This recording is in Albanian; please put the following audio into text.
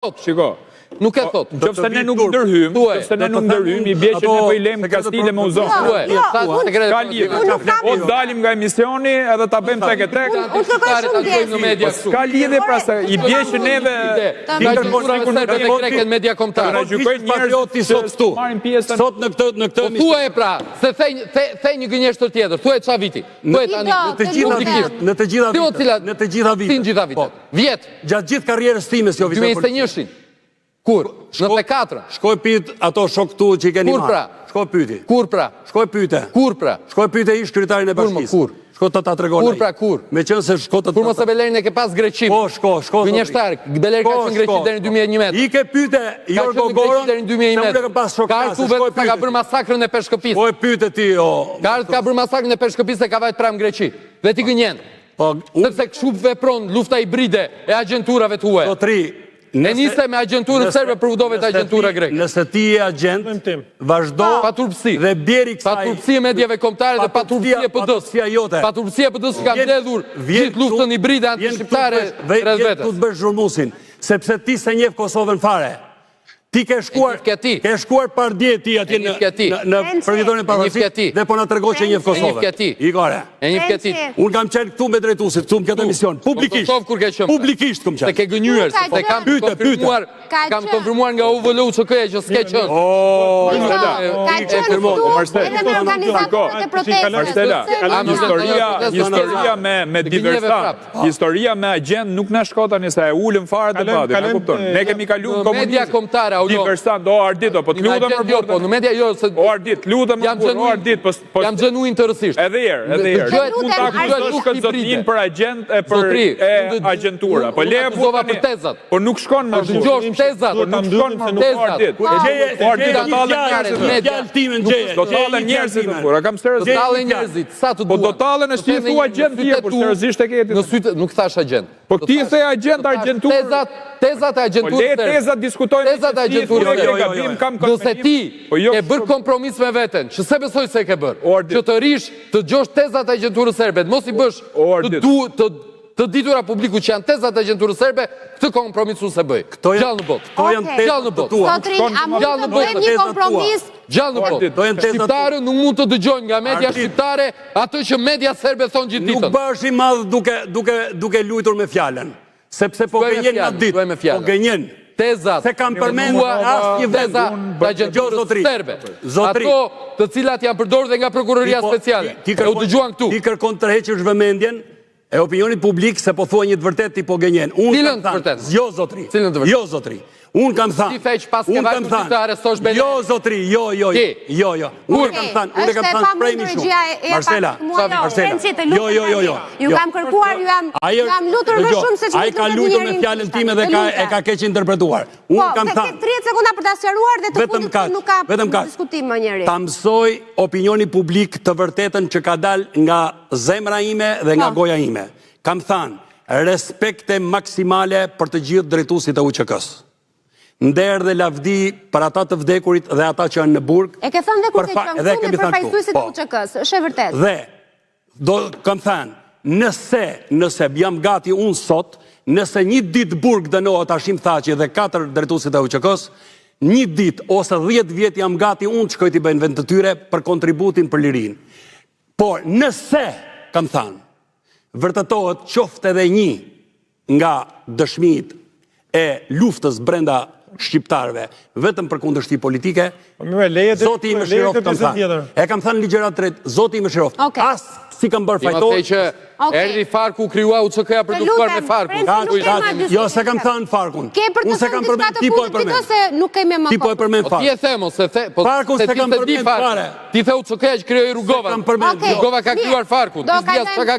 Shiko. Nuk e thot. Në qoftë se ne nuk ndërhymë, në qoftë se ne nuk ndërhymë, i bie që ne po i lejmë kastile me u zonë. Jo, Ka lidhje. O dalim nga emisioni edhe ta bëjmë tek e tek. Unë kërkoj shumë ndjesë. Po s'ka lidhje pra se i bie që neve Nga agjenturave serbe dhe greke në media kombëtare. Na gjykojnë njerëz sot këtu. Marrin pjesën. Sot në këtë në këtë Po thuaje pra, se the the një gënjeshtër tjetër. Thuaje çfarë viti. Thuaje tani. Në të gjitha vitet, në të gjitha vitet. Në të gjitha vitet. Si në gjitha vitet. Po. Vjet. Gjatë gjithë karrierës time si oficer policie. 2021-shin. Kur? Në 94-ën. Shko e pyet ato shokë tu që i keni marrë. Kur pra? Shko e pyeti. Kur pra? Shko e pyete. Kur pra? Shko e pyete ish kryetarin e bashkisë. Kur? Shko të ta tregon. Kur pra kur? Meqenëse shko të Kur mos e Belerin e ke pas Greqi. Po, shko, shko. Gënjeshtar, Beleri ka qenë në Greqi deri në 2011. Ike pyete Jorgo Goron. Deri në 2011. Se unë kam pas shok. Ka ardhur vetë ka bërë masakrën e Peshkëpisë. Po e pyete ti o. Ka ardhur ka bërë masakrën e Peshkëpisë e ka vajt prapë në Greqi. Dhe ti gënjen. Po, Sepse kështu vepron lufta hibride e agjenturave të huaja. Zotri, E nise me agjenturën serbe përfundove te agjentura greke. Nëse ti je agjent, vazhdo Paturpësi. dhe bjeri kësaj. Paturpësi e mediave kombëtare dhe paturpësi e PD-së. Paturpësia jote. Paturpësia e PD-së që ka mbledhur gjithë luftën hibride antishqiptare rreth vetes. Vjen këtu të bësh zhurmusin, sepse ti s'e njeh Kosovën fare. Ti ke shkuar, ke shkuar pardje ti atje në në përvjetorin e pavarësisë dhe po na tregon që njeh Kosovën. Ik ore. E njeh ti. Unë kam qenë këtu me drejtuesit, këtu në këtë emision, publikisht. Kosovë kur ke qenë? Publikisht kam qenë. Se ke gënjyer, se kam konfirmuar, kam konfirmuar nga UVL UÇK-ja që s'ke qenë. Oh, Ka qenë këtu edhe me organizatorët e protestës. Marcela, historia, historia me me diversant. Historia me agjent nuk na shko tani se e ulëm fare debatin, e kupton. Ne kemi kalu në komunizëm. Media kombëtare, Aulo. Diversant, o Ardit, po të lutem për jo, po në media jo se O Ardit, lutem jam o Ardit, po po jam xhenuin tërësisht. Edhe herë, edhe herë. Mund ta akuzosh këtë zotnin për agjent e për e agjentura. Po le akuzova për tezat. Po nuk shkon më. Po dëgjosh tezat, po nuk shkon më nuk Ardit. O Ardit do tallen njerëzit. Fjalë timen gjeje. Do tallen njerëzit, por a kam seriozisht. Do tallen njerëzit, sa të duan. Po do tallen është ti thua agjent ti, por seriozisht e ke ti. Në sytë nuk thash agjent. Po ti the agjent agjenturë. Tezat, tezat e agjenturës. Po le tezat diskutojmë. Tezat e agjenturës. Jo, jo, jo, kam Nëse ti po jo, ke bërë kompromis me veten, që s'e besoj se e ke bërë. Që të rish, të dëgjosh tezat e agjenturës serbe, mos i bësh të du të të ditura publiku që janë tezat e agjenturës serbe, këtë kompromis unë s'e bëj. Gjallë në botë. Këto janë tezat të tua. Zotri, a mund të bëjmë një kompromis? Gjallë në botë. Shqiptarët nuk mund të dëgjojnë nga media shqiptare atë që media serbe thonë gjithë ditën. Nuk bëhesh i madh duke duke duke luajtur me fjalën, sepse po gënjen natë ditë. Po gënjen. Tezat. S'e kam përmend asnjë vend. Teza të agjenturës serbe. Zotri. Ato të cilat janë përdorur dhe nga prokuroria po, speciale. Ti kërkon, u dëgjuan këtu. Ti kërkon tërheqësh vëmendjen e opinionit publik se po thua një të vërtetë ti po gënjen. Unë Cilën të vërtetë? Jo zotri. Cilën të vërtetë? Jo zotri. Unë kam thënë. Ti the që pas ke vajtur ti të arrestosh Belerin. Jo zotri, jo jo jo. Jo jo. Unë kam thënë, unë kam thënë shprehemi shumë. Marcela, Marcela. Jo jo jo jo. Ju kam kërkuar, ju jam ju jam lutur më shumë se ç'mund të Ai ka luajtur me fjalën time dhe ka e ka keqinterpretuar. Unë po, kam thënë. Po, 30 sekonda për ta sqaruar dhe të fundit nuk ka vetëm diskutim më njeri. Ta mësoj opinioni publik të vërtetën që ka dalë nga zemra ime dhe nga po. goja ime. Kam thënë, respekte maksimale për të gjithë drejtuesit e UÇK-së. Nder dhe lavdi për ata të vdekurit dhe ata që janë në burg. E ke thënë dhe kur ke qenë këtu me përfaqësuesit e po. UÇK-së, është e vërtetë. Dhe do kam thënë, nëse, nëse jam gati unë sot, nëse një ditë burg dënohet Hashim Thaçi dhe katër drejtuesit e UÇK-së, një ditë ose 10 vjet jam gati unë të shkoj t'i bëj në vend të tyre për kontributin për lirinë. Por nëse, kam thënë, vërtetohet qoftë edhe një nga dëshmitë e luftës brenda shqiptarëve, vetëm për kundërshti politike, po, Zoti i mëshiroftë kam thënë. E kam thënë ligjëratë të drejtë, Zoti i mëshiroftë. As s'i kam bërë fajtor. Ti që erdhi Farku krijua UÇK-ja për të luftuar me Farkun. Jo, s'e kam thënë Farkun. Ke për të thënë diçka të po fundit, ti se nuk kemi më Ti po e përmend Farkun. Po ti e the mos e the, po Farkun s'e kam përmend fare. Ti the UÇK-ja që krijoi Rugova. Rugova ka krijuar Farkun. Ti s'di as çka ka.